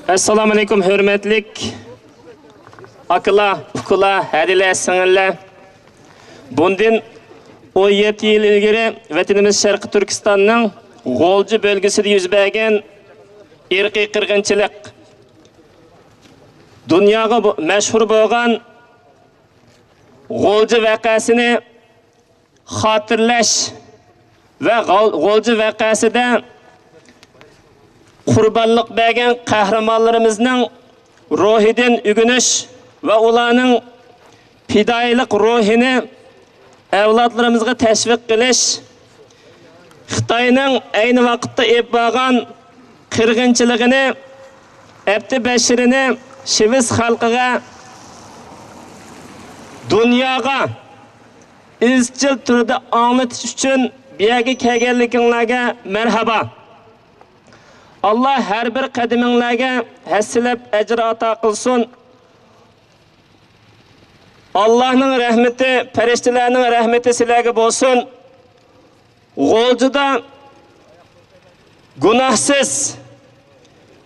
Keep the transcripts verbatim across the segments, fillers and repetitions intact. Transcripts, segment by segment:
ئەسسالامۇئەلەيكۇم، ھۆرمەتلىك ئاكىلار، ئۇكىلار، ھەدىلەر، سىڭىللەر. بۇندىن ئون يەتتە يىل ئىلگىرى ۋەتىنىمىز شەرقىي تۈركىستاننىڭ غۇلجا بۆلگىسىدە يۈز بەرگەن ئىرقىي قىرغىنچىلىق، دۇنياغا بۇ-، مەشھۇر بولغان غۇلجا ۋەقەسىنى خاتىرىلەش ۋە غال-، غۇلجا ۋەقەسىدە قۇربانلىق بەرگەن قەھرىمانلىرىمىزنىڭ روھىدىن ئۆگىنىش ۋە ئۇلارنىڭ پىدائىيلىق روھىنى ئەۋلادلىرىمىزغا تەشۋىق قىلىش، خىتاينىڭ ئەينى ۋاقىتتا ئېلىپ بارغان قىرغىنچىلىقىنى، ئەپتى بەشىرىنى شىۋېتس خەلقىگە دۇنياغا ئىزچىل تۈردە ئاڭلىتىش ئۈچۈن بۇ يەرگە كەلگەنلىكىڭلارغا مەرھابا. ئاللا ھەر بىر قەدىمىڭلارغا ھەسسىلەپ ئەجىر ئاتا قىلسۇن. ئاللانىڭ رەھمىتى، پەرىشتىلەرنىڭ رەھمىتى سىلەرگە بولسۇن. غۇلجىدا گۇناھسىز،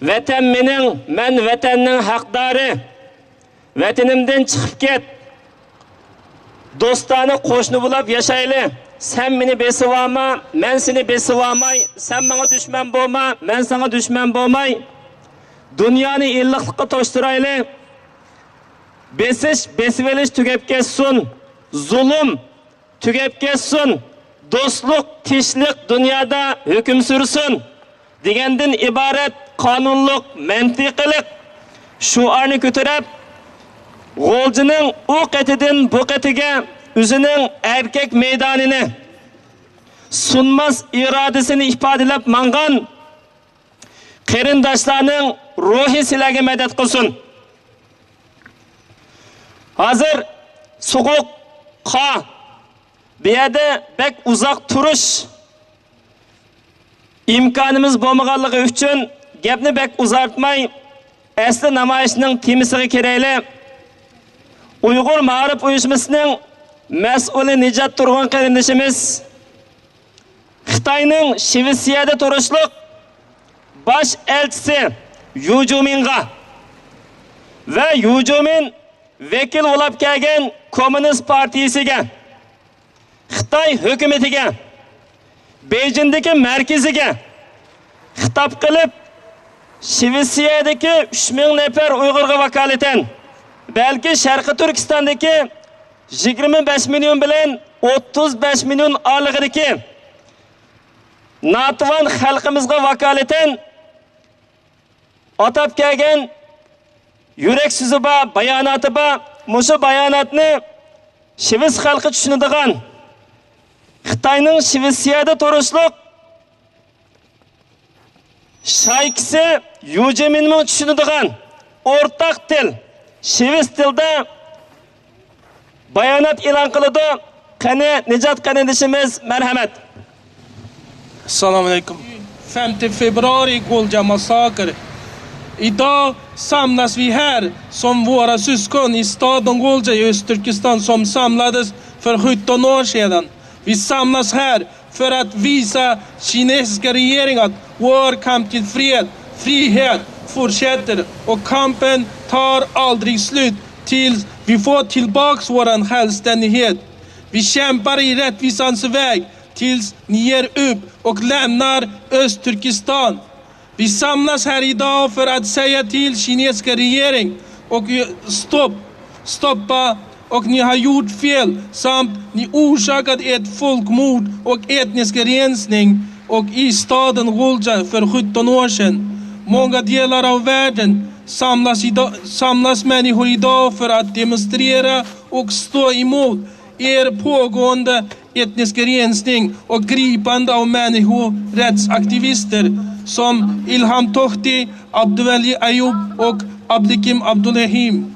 ۋەتەن مېنىڭ، مەن ۋەتەننىڭ ھەقدارى، ۋەتىنىمدىن چىقىپ كەت، دوستانە قوشنا بولاپ ياشايلى. سەن مېنى بېسىۋالما، مەن سېنى بېسىۋالماي، سەن ماڭا دۈشمەن بولما، مەن ساڭا دۈشمەن بولماي، دۇنيانى ئىللىقلىققا توشتۇرايلى. بېسىش، بېسىۋېلىش تۈگەپ كەتسۇن. زۇلۇم تۈگەپ كەتسۇن، دوستلۇق، تىنچلىق دۇنيادا ھۆكۈم سۈرسۇن دېگەندىن ئىبارەت قانۇنلۇق، مەنتىقىلىق شوئارنى كۆتۈرۈپ، غۇلجىنىڭ ئۇ قېتىدىن بۇ قېتىگە ئۆزىنىڭ ئەركەك مەيدانىنى، سۇنماس ئىرادىسىنى ئىپادىلەپ ماڭغان قېرىنداشلارنىڭ روھى سىلەرگە مەدەت قىلسۇن. ھازىر سوغۇق، قار، بۇ يەردە بەك ئۇزاق تۇرۇش ئىمكانىمىز بولمىغانلىقى ئۈچۈن گەپنى بەك ئۇزارتماي، ئەسلى نامايىشنىڭ تېمىسىغا كىرەيلى. ئۇيغۇر مائارىپ ئۇيۇشمىسىنىڭ مەسئۇلى نىجات تۇرغۇن قېرىندىشىمىز خىتاينىڭ شىۋېتسىيەدە تۇرۇشلۇق باش ئەلچىسى يۇ جۇمىنغا ۋە يۇ جۇمىن ۋەكىل بولاپ كەلگەن كوممۇنىست پارتىيىسىگە، خىتاي ھۆكۈمىتىگە، بېيجىڭدىكى مەركىزىگە خىتاب قىلىپ، شىۋېتسىيەدىكى ئۈچ مىڭ نەپەر ئۇيغۇرغا ۋاكالىتەن، بەلكى شەرقىي تۈركىستاندىكى يىگىرمە بەش مىليون بىلەن ئوتتۇز بەش مىليون ئارىلىقىدىكى ناتىۋان خەلقىمىزغا ۋاكالىتەن ئاتاپ كەلگەن يۈرەك سۆزى بار، باياناتى بار. مۇشۇ باياناتنى شىۋېتس خەلقى چۈشىنىدىغان، خىتاينىڭ شىۋېتسىيەدە تۇرۇشلۇق شايكىسى يۇ جىمىنمۇ چۈشىنىدىغان ئورتاق تىل، شىۋېتس تىلىدا بايانات ئېلان قىلىدۇ. قېنى، نىجات قېرىندىشىمىز، مەرھەمەت. Assalamu alaikum. Femte februari, Golja massaker. Idag samlas vi här som våra syskon i staden Golja i Östturkestan som samlades för sjutton år sedan. Vi samlas här för att visa kinesiska regering att vår kamp till fred, frihet fortsätter och kampen tar aldrig slut tills vi får tillbaks våran självständighet. Vi kämpar i rättvisans väg tills ni ger upp och lämnar Östturkestan. Vi samlas här idag för att säga till kinesiska regering och stopp, stoppa och ni har gjort fel samt ni orsakat ett folkmord och etnisk rensning och i staden Gulja för sjutton år sedan. Många delar av världen samlas, idag, samlas människor idag för att demonstrera och stå emot er pågående etnisk rensning och gripande av människorättsaktivister som Ilham Tohti, Abdulwali Ayub och Abdulhakim Abdulrahim.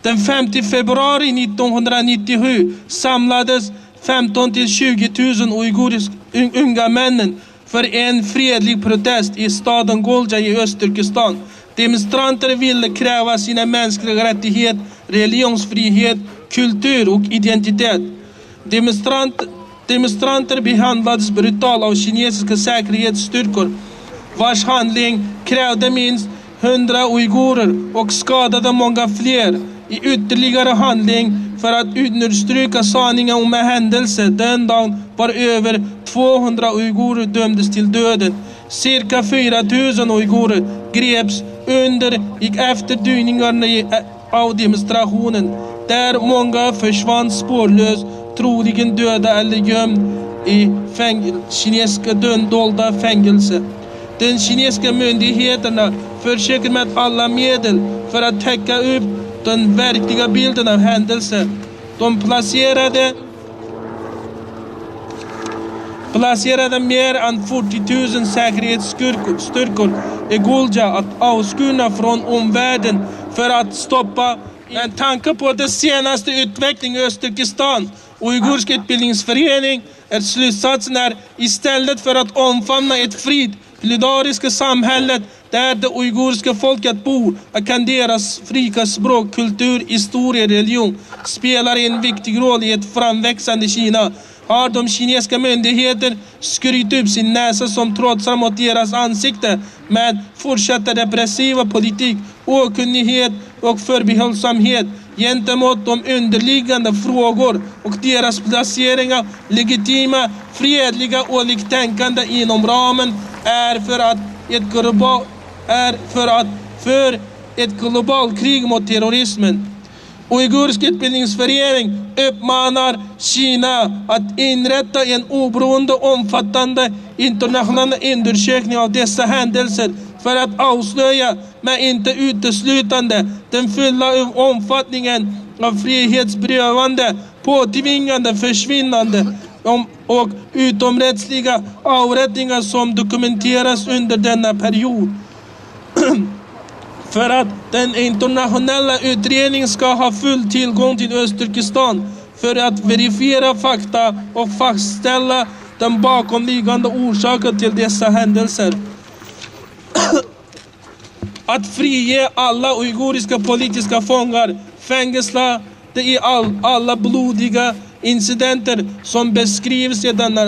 Den femte februari nittonhundranittiosju samlades femton till tjugotusen uiguriska un-, unga männen för en fredlig protest i staden Golja i Östturkestan. Demonstranter ville kräva sina mänskliga rättigheter, religionsfrihet, kultur och identitet. Demonstrant-, demonstranter behandlades brutalt av kinesiska säkerhetsstyrkor, vars handling krävde minst hundra uigurer och skadade många fler. I ytterligare handling för att understryka sanningen om en händelse den dagen var över tvåhundra uigurer dömdes till döden. Cirka fyra tusen uigurer greps under och efter dyningarna i, av demonstrationen, där många försvann spårlöst, troligen döda eller gömd i fäng-, kinesiska dön-, dolda fängelse. Den kinesiska myndigheterna försöker med alla medel för att täcka upp den verkliga bilden av händelsen. De placerade, placerade mer än fyrtiotusen säkerhetsstyrkor i Gulja att avskurna från omvärlden för att stoppa. Med tanke på den senaste utvecklingen i Östturkestan, Uigurisk utbildningsförening, är slutsatsen är: istället för att omfamna ett fritt, solidariskt samhälle där det uiguriska folket bor och kan deras rika språk, kultur, historia, religion spelar en viktig roll i ett framväxande Kina, har de kinesiska myndigheter skurit upp sin näsa som trotsar mot deras ansikte med fortsatta repressiva politik, okunnighet och förbehållsamhet gentemot de underliggande frågor och deras placering av legitima, fredliga oliktänkande inom ramen är för att ett global, är för att, för ett globalt krig mot terrorismen. Uigurisk utbildningsförening uppmanar Kina att inrätta en oberoende, omfattande internationell undersökning av dessa händelser för att avslöja, men inte uteslutande, den fulla omfattningen av frihetsberövande, påtvingade försvinnande om-, och utomrättsliga avrättningar som dokumenterats under denna period. För att den internationella utredningen ska ha full tillgång till Östturkestan för att verifiera fakta och fastställa den bakomliggande orsaken till dessa händelser. Att frige alla uiguriska politiska fångar, fängsla det i all, alla blodiga incidenter som beskrivs i denna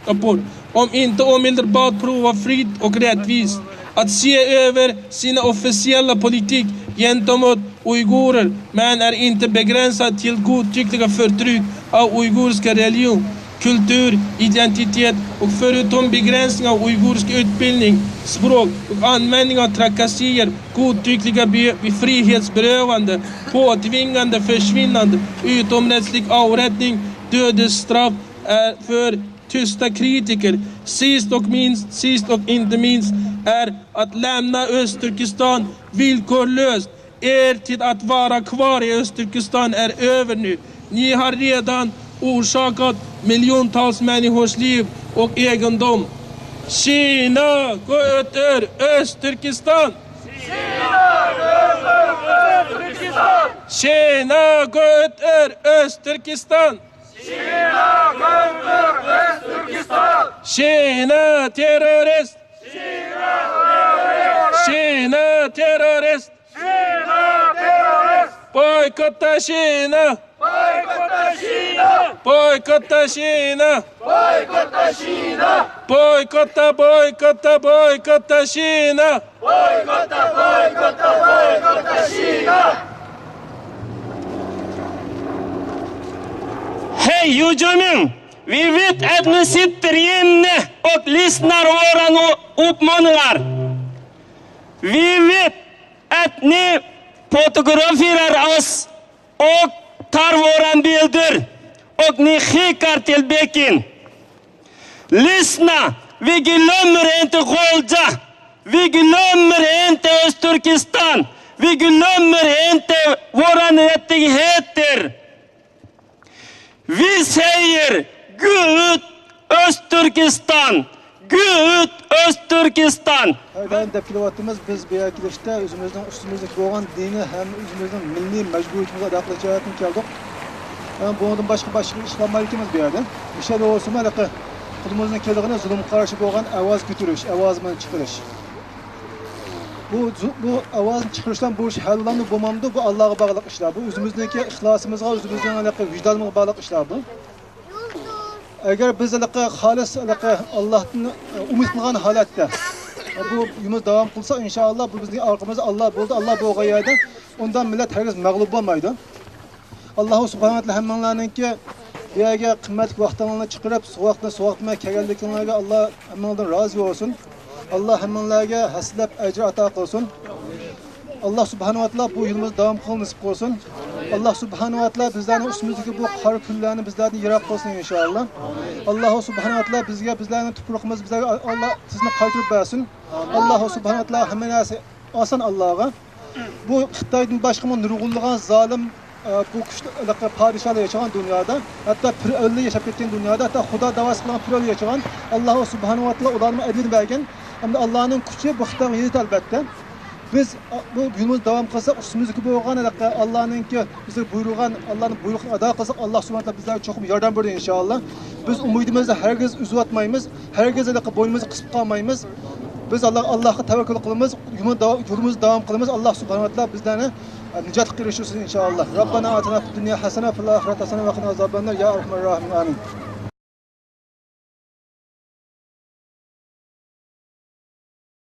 rapport. Om inte omedelbart prova fritt och rättvist att se över sina officiella politik gentemot uigurer, men är inte begränsad till godtyckliga förtryck av uiguriska religion, kultur, identitet och förutom begränsning av uigurisk utbildning, språk och användning av trakasserier, godtyckliga be-, frihetsberövande, påtvingade försvinnande, utomrättslig avrättning, dödesstraff är för tysta kritiker. Sist och minst, sist och inte minst är att lämna Östturkestan villkorlöst. Er tid att vara kvar i Östturkestan är över nu. Ni har redan orsakat miljontals människors liv och egendom. Kina, gå ut ur Östturkestan! Kina, gå ut ur Östturkestan! Kina, gå ut ur Östturkestan! Kina, gå ut ur Östturkestan! Kina, terrorist! Kina, terrorist! Kina, terrorist! Bojkotta Kina! Bojkotta Kina! Bojkotta Kina! Bojkotta Kina! Bojkotta, bojkotta, bojkotta Kina! Bojkotta, bojkotta, bojkotta Kina! Hej, Yu Juming! Vi vet att ni sitter inne och lyssnar våran o-, uppmaningar. Vi vet att ni fotograferar oss och tar våran bilder och ni skickar till Peking. Lyssna, vi glömmer inte Gulja, vi glömmer inte Östturkestan, vi glömmer inte våran rättigheter. Vi säger: Gå ut Östturkestan! Gå ut Östturkestan! ھەر دائىم دەپ كېلىۋاتىمىز، بىز بۇ يەرگە كېلىشتە ئۆزىمىزنىڭ ئۈستىمىزدىكى بولغان دىنىي ھەم ئۆزىمىزنىڭ مىللىي مەجبۇرىيىتىمىزنى ئادا قىلىش جەھەتتىن كەلدۇق. ئەمما بۇنىڭدىن باشقا، باشقا ئىش قىلالمايدىكەنمىز بۇ يەردە. مۇشۇ يەردە بولسىمۇ، ھېلىقى قولىمىزدىن كېلىدىغىنى زۇلۇمغا قارشى بولغان ئاۋاز كۆتۈرۈش، ئاۋازىمىزنى چىقىرىش. بۇ زۇ-، بۇ ئاۋازنى چىقىرىشلار بۇ ئىش ھەل بولامدۇ، بولمامدۇ، بۇ ئاللاغا باغلىق ئىشلار. بۇ ئۆزىمىزنىڭكى ئىخلاسىمىزغا، ئۆزىمىزنىڭ ھېلىقى ۋىجدانىمىزغا باغلىق ئىشلار بۇ. ئەگەر بىز ھېلىقى خالىس ھېلىقى ئاللاھتىن ئۈمىد قىلغان ھالەتتە، بۇ يولىمىز داۋام قىلسا، ئىنشائاللا، بۇ بىزنىڭ ئارقىمىزدا ئاللا بولدى. ئاللا بولغان يەردە ئۇنداق مىللەت ھەرگىز مەغلۇپ بولمايدۇ. ئاللا سۇبھانەھۇ ۋە تائالا ھەممىڭلارنىڭكى بۇ يەرگە قىممەتلىك ۋاقتىڭلارنى چىقىرىپ، سوغۇقنى سوغۇقتىمەن كەلگەنلىكىڭلارغا ئاللا ھەممىڭلاردىن رازى بولسۇن. ئاللا ھەممىڭلارغا ھەسسىلەپ ئەجىر ئاتا قىلسۇن. ئاللا سۇبھانەھۇ ۋە تائالا بۇ يولىمىزنى داۋام قىلغىنى نېسىپ قىلسۇن. ئاللا سۇبھانەھۇ ۋە تائالا بىزلەرنىڭ ئۈستىمىزدىكى بۇ قارا كۈنلەرنى بىزلەردىن يىراق قىلسۇن، ئىنشائاللا. ئاللا سۇبھانەھۇ ۋە تائالا بىزگە، بىزلەرنىڭ تۇپرىقىمىز، بىزلەرگە ئاللا تېزلا قايتۇرۇپ بەرسۇن. ئاللا سۇبھانەھۇ ۋە تائالا ھەممە نەرسە ئاسان ئاللاغا. بۇ خىتايدىن باشقىمۇ نۇرغۇنلىغان زالىم، ئە، بۇ كۈچلۈك پادىشاھلار ياشىغان دۇنيادا، ھەتتا پىرئەۋنلەر ياشاپ كەتكەن دۇنيادا، ھەتتا خۇدا داۋاسى قىلغان پىرئەۋنلەر ياشىغان. ئاللا سۇبھانەھۇ ۋە تائالا ئۇلارنىمۇ ئەجرىنى بەرگەن. ئەمدى ئاللانىڭ كۈچى بۇ خىتايغا يېتىدۇ، ئەلبەتتە. بىز، ئە، بۇ يولىمىزنى داۋام قىلساق، ئۈستىمىزدىكى بولغان ھېلىقى ئاللانىڭكى بىزگە بۇيرۇغان، ئاللانىڭ بۇيرۇقىنى ئادا قىلساق، ئاللا سۇبھانەھۇ ۋە تائالا بىزلەرگە چوقۇم ياردەم بېرىدۇ، ئىنشائاللا. بىز ئۈمىدىمىزنى ھەرگىز ئۈزۈۋاتمايمىز، ھەرگىز ھېلىقى بوينىمىزنى قىسىپ قالمايمىز. بىز ئاللا، ئاللاغا تەۋەككۈل قىلىمىز، يولىمىزنى داۋا-، يولىمىزنى داۋام قىلىمىز. ئاللا سۇبھانەھۇ ۋە تائالا بىزلەرنى، ئە، نىجاتقا ئېرىشتۈرسۇن، ئىنشائاللا. رەببەنا ئاتىنا فىد دۇنيا ھەسەنە ۋە فىل ئاخىرەتى ھەسەنە ۋە قىنا ئازابەننار. يا ئەرھەمەر راھىمىن. ئامىن.